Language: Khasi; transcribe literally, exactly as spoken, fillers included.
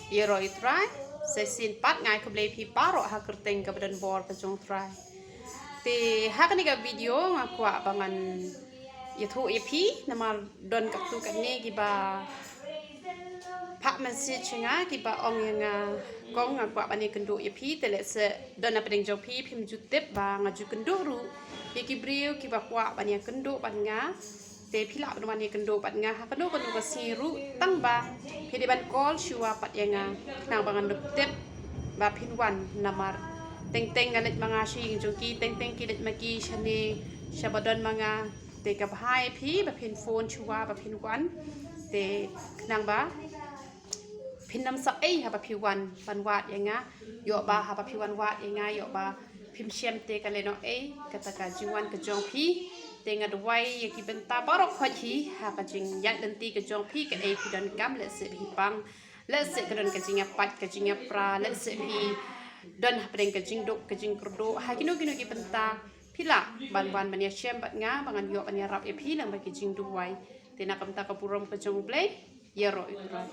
Ïaroh ïa u Trai, sa shisien pat nga ai khublei ïa phi baroh ha ka kyrteng kaba donbor ka jong u Trai. Te ha kane ka video nga kwah ba ngan ïathuh ïa phi namar don katto katne kiba phah message ïa nga kiba ong ïa nga, kong, nga kwah ban ïakynduh ïa phi, te lehse don hapdeng jong phi phim ju tip ba nga ju kynduh ruh ïa ki briew kiba kwah ban ïakynduh bad nga. Te phi lah ban wan ïakynduh bad nga ha kano kano ka sngi ruh, tang ba phi dei ban call shuwa pat ïa nga khnang ba ngan ïoh tip ba phin wan namar teng teng nga leit ma nga sha ïing jong ki, teng teng ki leit ma ki shane shaba don ma nga. Te ka bha ïa phi ba phin phone shuwa ba phin wan, te khnang ba phin ym sah ei haba phi wan ban wad ïa nga. Ïoh ba haba phi wan wad ïa nga, ïoh ba phim shem te ka lehnoh ei kata ka jingwan ka jong phi. Te nga duwai ïa ki bynta baroh khoit hi ha ka jingïaid lynti ka jong phi, kaei phi donkam, lehse phi pang, lehse ka don ka jingïapait ka jingïapra, lehse phi don hapdeng ka jingduk ka jingkyrduh, ha kino kino ki bynta phi lah ban wan ban ïashem bad nga ba ngan ïoh ban ïarap ïa phi lang bad ki jingduwai. Te na ka bynta ka burom ka jong U Blei, ïaroh ïa U Trai.